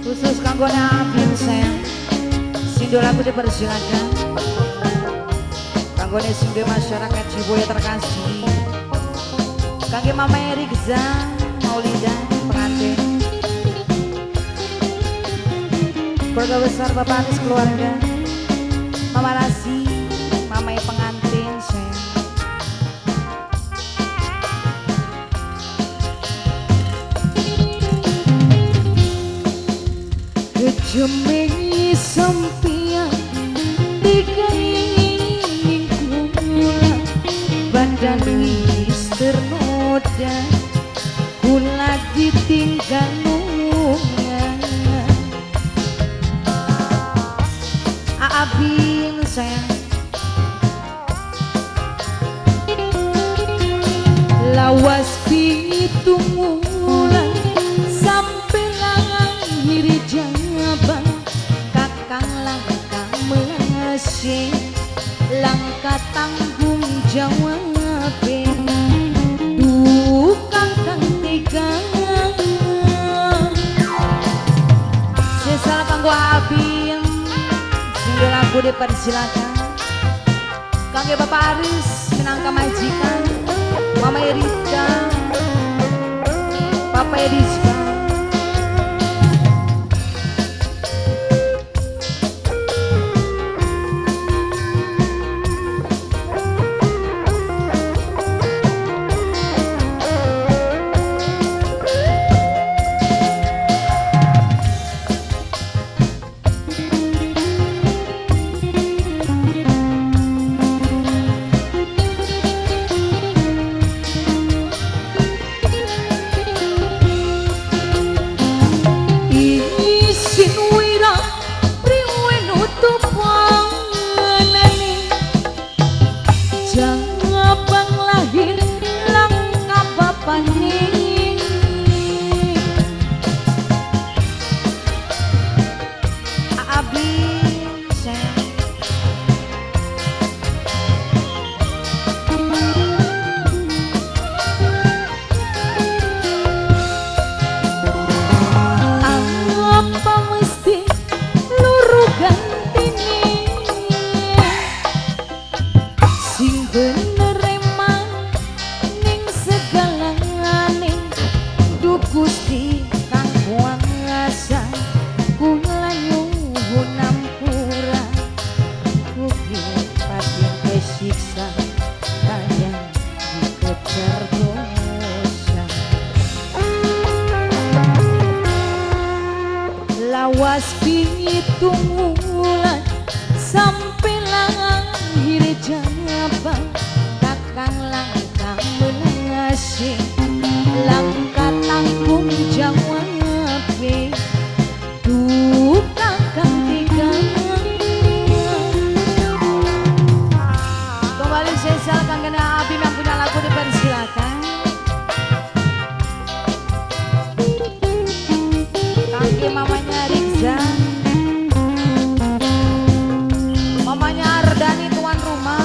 Khusus kanggo Vincent, sindo lagu dipersilakan. Kanggo sing masyarakat Cibuaya terkasih. Kangge Mama Erikza, Maulida, pengantin. Keluarga besar Bapak Aris keluarga. Mama Rasi, Mama pengantin sayang. Kejeming sempian digaing kula badan wis ternoda kula ditinggal lunga. Abim sayang lawas pitung wulan sampai lahir jabang kakang langka mengasih langka tanggung jawab duh kakang tiga sesal kanggo Abim singgah lagu dipersilakan kangge Bapak Aris minangka majikan Mama Erika Papa Erizka. Lawas pitung wulan sampai lahir jabang kakang langka mengasih langka tanggung jawab duh kakang tiga. Kembali sesal kangge Abim yang punya lagu dipersilakan. Kangge mamanya Rizza, mamanya Ardani tuan rumah.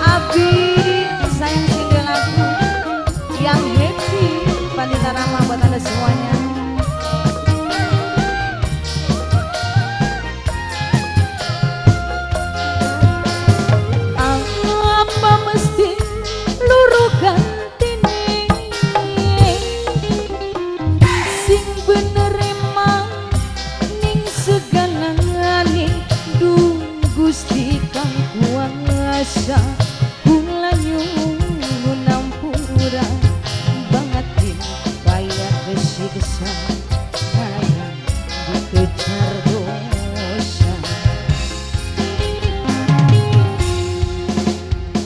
Abi sayang single lagu yang happy Pandita Rama buat anda semuanya. Apa mesti luru gantine sing bener emang ning segalane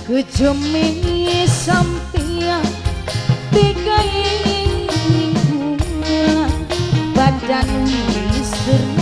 Kejemi sampeyan tiga ing kula badan wis.